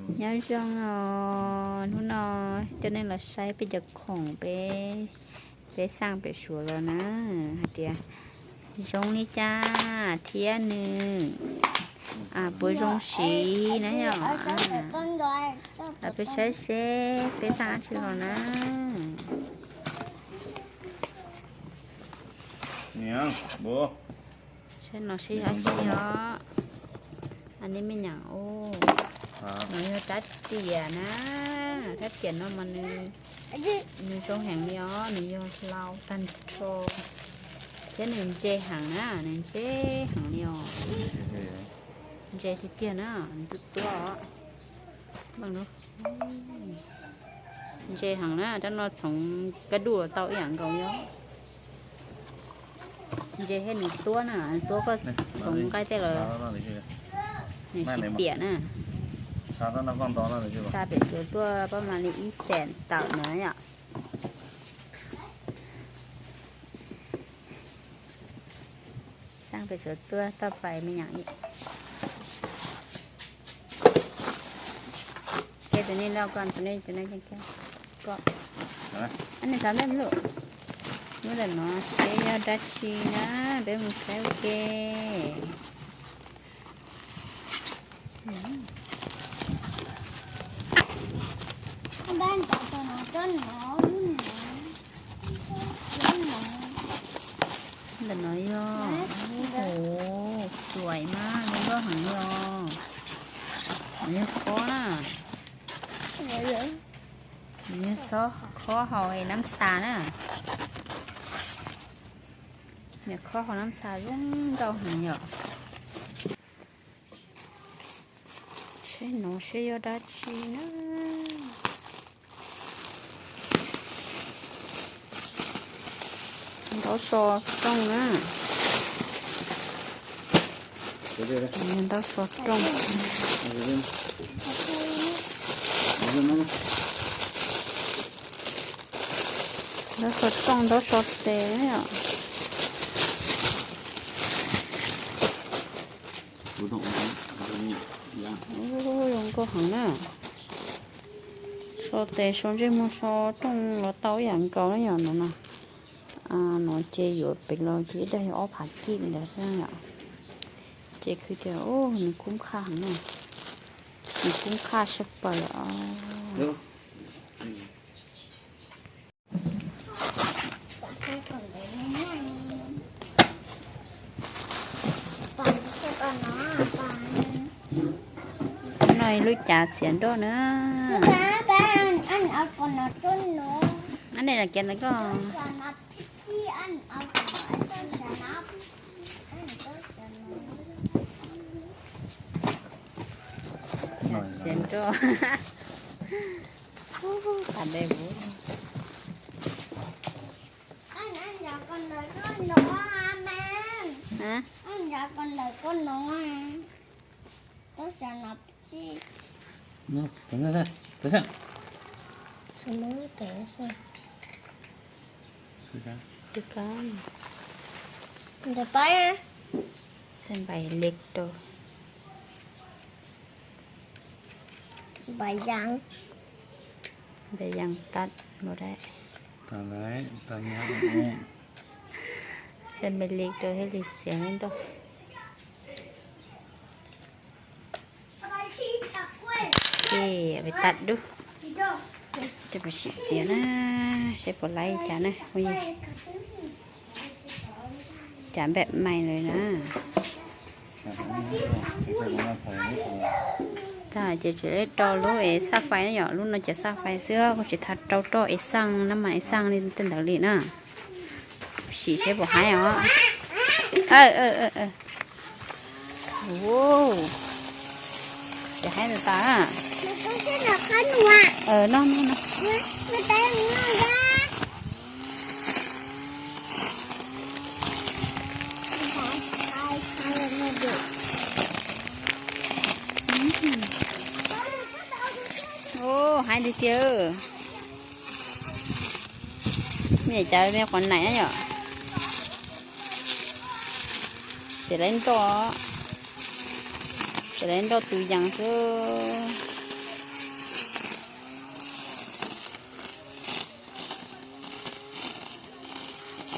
Nyob zoo os, hnub no coj nej los saib peb cov khoom peb, peb xaj pem Suav los na, hais tias zoo li cas, thiab nws puas zoo siv na yom. Los peb saib seb peb xaj dab tsi los na. Saib no seb yog dab tsi os. Ib me nyuam ub, no yog rab riam na. Rab riam no mas nws zoo heev li os, nws yog hlau tag nrho thiab nws ntse heev na, nws ntse heev li os. Ntse tiag tiag na, nws tuab tuab os. Ntse heev na, rab no txhoov kab duj los tau ib yam nkaus li. Ntse thiab nws tuab na, nws tuab koj txhoov nqaij tej los nws tsis piam na. Xa pem Suav tuaj pab mas li ib xees tawm na yom. Xa pem Suav tuaj toj pais me nyuam li. Ces tus nej loj ko, tus nej, tus nej ko. Nim thaum ntej lub, lub ntawm no seb yog dab tsi na, peb mus saib ua ke. Ntawm no yog, xuais mas zoo nkauj heev li os. Nws yog khob na, nws yog khob haus nab xa na. Nws khob haus nab xa zoo nkauj heev yom. Saib no seb yog dab tsi na. Ntaub so rooj na. Ntaub so rooj. Ntaub so rooj, ntaub so tes na yom. Zoo nkauj heev na. So tes so ntsej muag so rooj los tau ib yam nkaus na yom no na. No ces yuav pem los ces ib daim ob phav kib ntawd xwb yom. Ces khwv tias nws kub qhaj heev na, nws kub qhaj sab plaws os. No lub cav txiav nroj na. Ab, nej los kiav ntawm koj. Txiav nroj. Tab de vov. Npais leg rau. Npais yas tas no da. Npais leg rau thiaj li txiav nroj. Ces tas dub. Rau peb sim txiav na, seb puas laib cas na. Cav npam mais lawm na. Tag ces tsis laib rau lub es xaj fais na yom, lub no ces xaj fais xwb, kuj tsis tau rau roj es xaj, nab mas es xaj li tej ntawd li na. Sim seb puas haib os. Ces haib tas. No no no. Haib tiag tiag. Me cas me quav naim na yom. Ces laib nroj, ces laib nroj tus yas xwb.